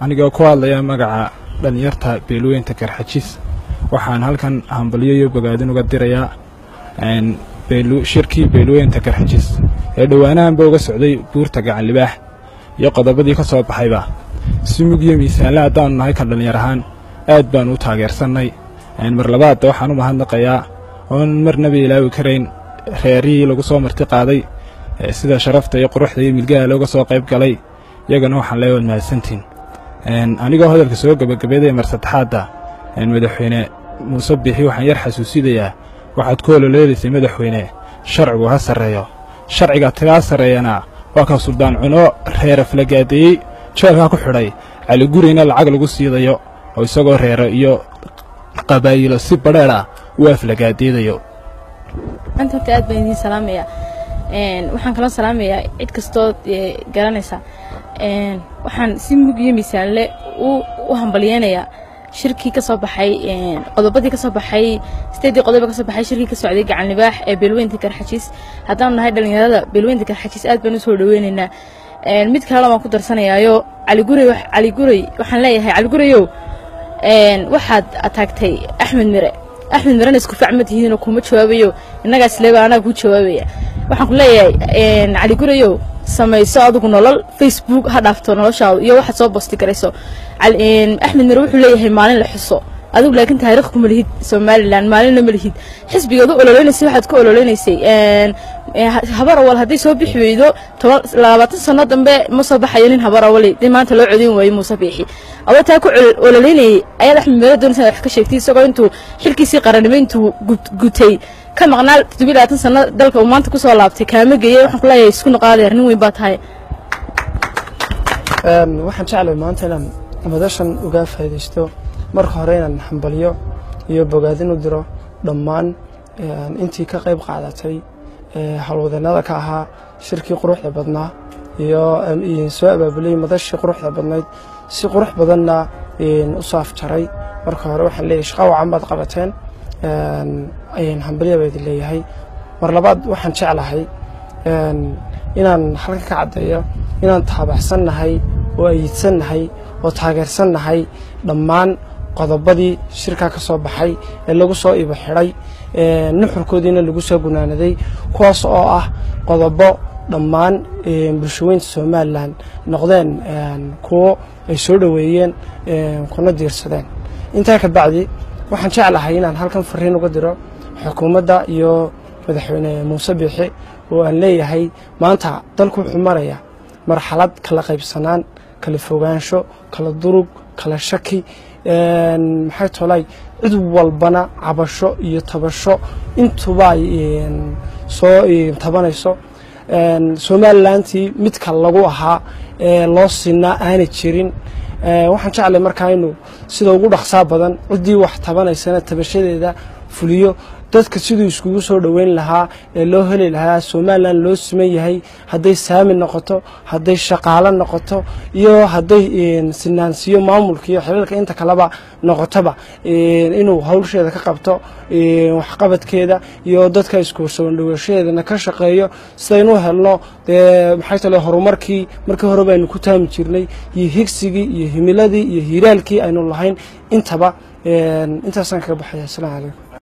Anigoo ku hadlaya magaca dhallinyarta beelweynta Garxajis, waxaan halkan hambalyo iyo bogaadin uga dirayaa shirkii beelweynta Garxajis ee dhowaanahanba uga socday buurta Gacan Libaax iyo qodobadii ka soo baxayba. Si mug iyo miisaanle haddaanu nahay ka dhallinyar ahaan, aad baanu u taageersannay. Mar labaadda waxaan u mahadnaqayaa oon marnaba ilaawi karayn reerihii lagu soo marti qaaday, sida sharafta iyo quruxda iyo milgaha looga soo qayb galay. Iyagana waxaan leeyahay waad mahadsantiin. Anigoo hadalka soo gebagabeedaya, mar saddexaadda Madaxweyne Muuse Biixi waxaan yar xasuusinayaa: waxaad ku ololeedaysay, madaxweyne, sharcigu ha sarreeyo. Sharciga tigaa sarreeyana waa ka suldaan cuno reere falagaadeeyey jeelkaa ku xidhay, Caligurina lacag lagu siidayo oo isagoo reero iyo qabaayilo si badheer ah u aflagaadeedayo. Anta horta aad baan idiin salaamayaa. Waxaan kaloo salaamayaa cid kastoo garanaysa. Waxaan si mug iyo miisaanle u hambalyeynayaa shirkii ka soo baxay, qodobadii ka soo baxay, sideedii qodoba ka soo baxay shirkii ka socday Gacan Libaax ee beelweynta Garxajiis. Haddaanu nahay dhalinyarada beelweynta Garxajiis, aad baan usoo dhaweynaynaa. Mid kalena waan ku darsanayaayo, Caliguray, Caliguray waxaan leeyahay: Caligureyow, waxaad ataagtay Axmed Mire. Axmed Mirena isku fac ma tihiinoo kuma jawaabayo, innagaas leeba anaa kuu jawaabaya. Waxaan ku leeyahay, Caligurayow, samayso adigu nolol, Facebook ha dhaafto noloshaadu iyo waxaad soo bosti garayso. Axmed Mire wuxuu leeyahay maalin la xuso, adigu laakiin taariikh kuma lihid Somaliland, maalinna ma lihid. Xisbigaad u ololeynaysay, waxaad ku ololeynaysay Habar Awal hadday soo bixi weydo, 10 20 sano dambe ma soo baxayo nin Habar Awali dee maanta loo codeyn waayo Muuse Biixi. Adoo taa ku ololeynayay ayaad Axmed Mire doonaysa wax ka sheegtay, isagoo intuu xilkiisii qarannimo intuu gutay ka maqnaa 27 sano dalka uu maanta kusoo laabtay kaama geeyey. Waxaan ku leeyahay, isku noqaadeer, nin weyn baa tahay. Waxaan jeclay maanta inaan madashan uga faa'iidaysto, marka hore inaan hambalyo iyo bogaadin u diro dhammaan intii ka qayb qaadatay, howlwadeenada ka ahaa shirkii quruxda badnaa iyo soo abaabulay madashii quruxda badnayd, si qurux badanna u soo afjaray. Marka hore waxaan leeyahay, shaqa wacan baad qabateen, hambalyo baa idin leeyahay. Mar labaad waxaan jeclahay inaan halkan ka caddeeyo inaan taabacsannahay oo ayidsannahay oo taageersannahay dhammaan qodobadii shirkaa ka soo baxay ee lagu soo ibo xidhay, nuxurkoodiina lagu soo gunaanaday, kuwaas oo ah qodobo dhammaan bulshaweynta Somaliland noqdeen kuwo ay soo dhoweeyeen kuna diirsadeen. Intaa ka bacdi waxaan jeclahay inaan halkan fariin uga diro xukuumadda iyo Madaxweyne Muuse Biixi, oo aan leeyahay maanta dalku wuxuu maraya marxalad kala qaybsanaan, kala fogaansho, kala durug, kala shaki, maxay tolay, cid walbana cabasho iyo tabasho intuba ay soo tabanayso. Somalilantii midka lagu ahaa ee loo sinaa aanay jirin. Waxaan jeclay markaa inuu sida ugu dhaqsaa badan ciddii wax tabanaysana tabashadeeda fuliyo, dadka siduu iskugu soo dhoweyn lahaa ee loo heli lahaa Somaliland loo siman yahay, hadday saami noqoto, hadday shaqaalo noqoto iyo hadday sinaansiyo maamulka iyo xilalka inta kaleba noqotoba, inuu hawsheeda ka qabto, waxqabadkeeda iyo dadka isku soo dhowashadeedana ka shaqeeyo, sidaynu helno dee maxay tale horumarkii markii hore baynu ku taami jirnay iyo higsigii iyo himiladii iyo hiiraalkii aynu lahayn intaba. Intaasaan kaga baxaya. Asalaamu calaykum.